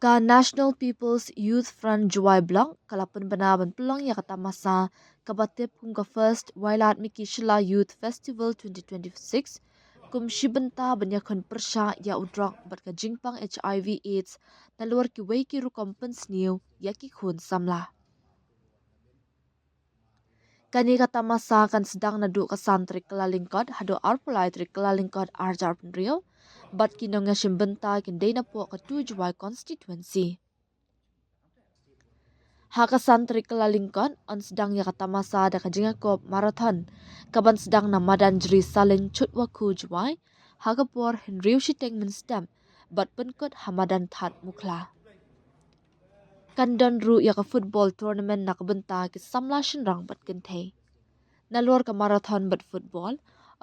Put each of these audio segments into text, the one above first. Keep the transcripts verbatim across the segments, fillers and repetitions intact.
Ka National People's Youth Front Jowai Block ka la pynbna ban pynlong ïa ka tamasa kaba tip kum ka First Wailadmiki Shylla Youth Festival twenty twenty-six kum shi bynta ban ïakhun pyrshah ïa u drok bad ka jingpang H I V AIDS nalor kiwei ki rukom pynsniew ïa ki khun samla. Kane ka tamasa kan sdang naduh ka san tarik Kyllalyngkot haduh arphew lai tarik Kyllalyngkot arhajar arphew hynriew bad ki nongïashim bynta kin dei napoh ka tu Jowai constituency. Ha ka san tarik Kyllalyngkot yn sdang ïa ka tamasa da ka jingïakob marathon kaban sdang na madan Jri Salin Chutwakhu Jowai ha ka por hynriew shiteng mynstep bad pynkut ha madan Thad Mukhla. Kan don ruh ïa ka football tournament na ka bynta ki samla shynrang bad kynthei. Nalor ka marathon bad football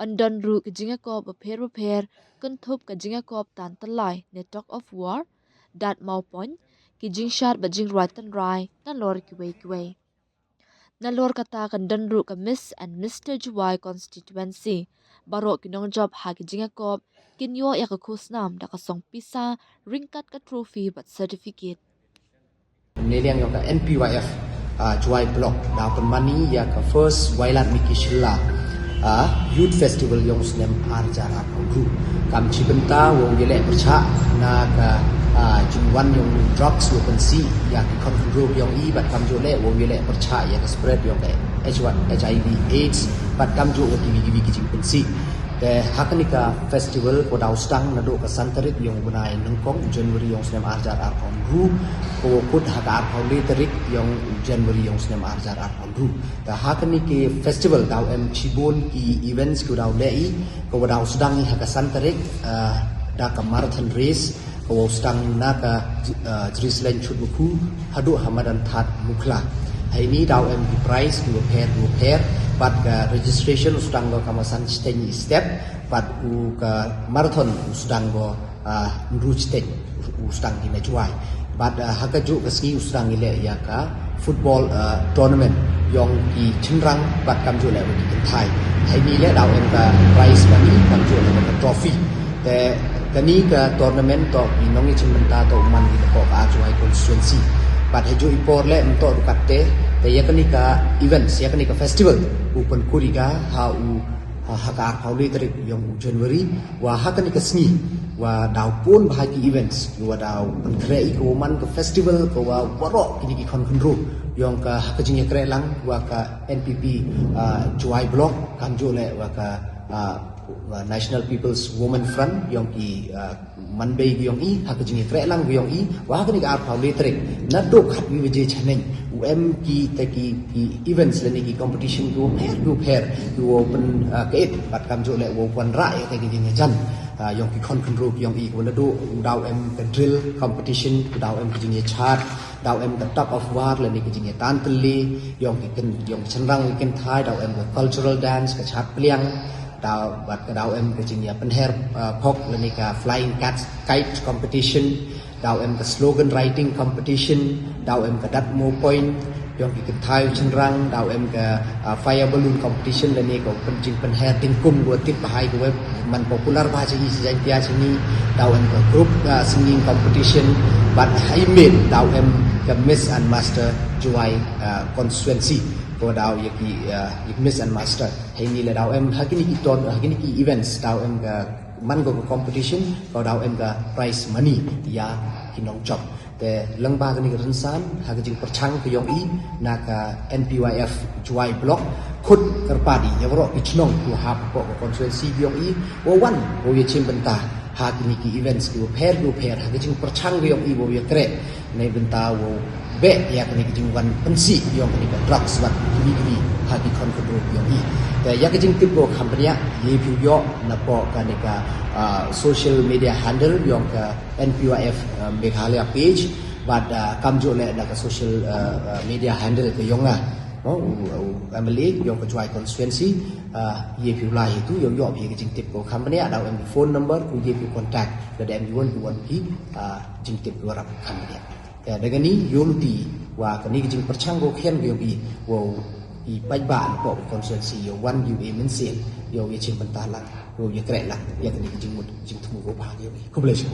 yn don ruh ki jingïakob bapher bapher, kynthup ka jingïakob tan tyllai ne tug of war, dat mawpoiñ, ki jingshad bad jingrwai tynrai nalor kiwei kiwei. Nalor kata kan don ruh ka Miss and Mister Jowai constituency. Baroh ki nongjop ha ki jingïakob kin ïoh ïa ka khusnam da ka song pisa ryngkat ka trophy bad certificate. Neliang ïong ka N P Y F, ah, Jowai Block da pynmane ïa ka First Wailadmiki Shylla, ah, Youth Festival ïong snem arhajar arphew hynriew. Kam shi bynta wow ïaleh pyrshah na ka, ah, jingwan ïong drugs wow pynsih ïa ki khon khynroo ïong i bad kamjooh leh wow ïaleh pyrshah ïa ka spread ïong ka H one, H I V AIDS bad kamjooh ïa kiwei kiwei ki jingpynsih. Te ha kane ka festival ka daw sdang naduh ka san tarik ïong u bnai nyngkong January ïong snem arhajar arphew hynriew, ka wow kut ha ka arphew lai tarik ïong January ïong snem arhajar arphew hynriew. Te ha kane ka festival daw em shibun ki events ki daw leh i, ka daw sdang i ha ka san tarik, eh, da ka marathon race, ka wow sdang na ka, eh, Jri Salin Chutwakhu haduh ha madan Thad Mukhla. Haini daw em ki prize ki bapher ki bapher, bad ka registration u sdang ka kama san shiteng i step, bad u ka marathon u sdang ka, ah, hynriew shiteng u sdang ki na Jowai. Bad, ah, ha kajuh ka sngi u sdang i leh ïa ka football, ah, tournament ïong ki shynrang bad kamjooh leh ki kynthai. Haini leh daw em ka prize money kamjooh leh ka trophy. Te kane ka tournament to ki nongïashim bynta to man ki to ka Jowai constituency. Bad hajuh i por leh mynta ruh katte, te ïa kane ka events, ïa kane ka festival u pynkut ïa ka ha u, ha, ha ka arphew lai tarik ïong u January, wa ha kane ka sngi wa daw pun bha ki events, wa daw pynkhreh i ka wa man ka festival ka wa waroh kine ki khon khynroo ïong ka ha ka jingïakhreh lang wa ka N P P, ah, Jowai Block kamjooh leh wa ka, ah, National People's Women Front ïong ki, ah, man bei ïong i ha ka jingïakhreh lang ïong i, wa ha kane ka arphew lai tarik naduh khatwei baje shaneng u em ki te ki, ki events lane ki competition ki wa pher ki wa pher ki wa pyn, ah, kait bad kamjooh leh wa wanrah ïa ka jingïajan, ah, ïong ki khon khynroo ïong i, wa naduh u daw em ka drill competition, u daw em ka jingïashad, daw em ka tug of war lane ka jingïatan tylli ïong ki kyn, ïong ki shynrang ki kynthai, daw em ka cultural dance, ka shad pliang, daw bad ka daw em ka jingïapynher, ah, phok lane ka flying cat, kite competition, daw em ka slogan writing competition, daw em ka dat mo point ïong ki kynthai shynrang, daw em ka, ah, fire balloon competition lane ka pyn, jingpynher dingkum wa tip bha ïa ka wa man popular bha sha i sha Jaiñtia sha ngi, daw em ka group, ah, singing competition, bad ha i miet daw em ka Miss and Master Jowai, ah, constituency, ka daw ïa ki, ah, ïa Miss and Master. Haini leh daw em ha kine ki ton, ha kine ki events daw em ka man ka competition, ka daw em ka prize money ïa ki nongjop. Te lyngba kane ka rynsan ha ka jingpyrshang ka ïong i na ka N P Y F Jowai Block, khut kyrpad i ïa waroh ki chnong ki wa hap hapoh ka constituency ka ïong i, wa wan wa ïashim bynta ha kine ki events ki wa pher ki wa pher ha ka jingpyrshang ka ïong i wa ïakhreh na bynta wa beh ïa kane ka jingwan pynsih ïong kane ka drugs bad kine kine ha ki khon khynroo ïong i. Te ïa ka jingtip ka wa kham bniah ïa phi ïoh napoh kane ka, ah, social media handle ïong ka N P Y F, ah, Meghalaya page, bad, ah, kamjooh leh na ka social, ah, ah, media handle ka ïong nga. Mo, u, u M L A ïong ka Jowai constituency, ah, ïa phi u lai ïa tu, ïa u ïoh phi ka jingtip ka wa kham bniah, daw em phone number, ku ïa phi contact, lada em ïa wan phi wan phi, ah, jingtip ka wa rap kham bniah. Te da kani ïa u luti, wa kani ka jingpyrshang ka wa khian ka ïong i, wa i paidbah napoh ka constituency, ïa wan ïa u e mynsiem, ïa u ïashim bynta lang, ïa u ïakhreh lang, ïa kani ka jingmut, jingthmu ka wa bha ka ïong i. Khublei shibun.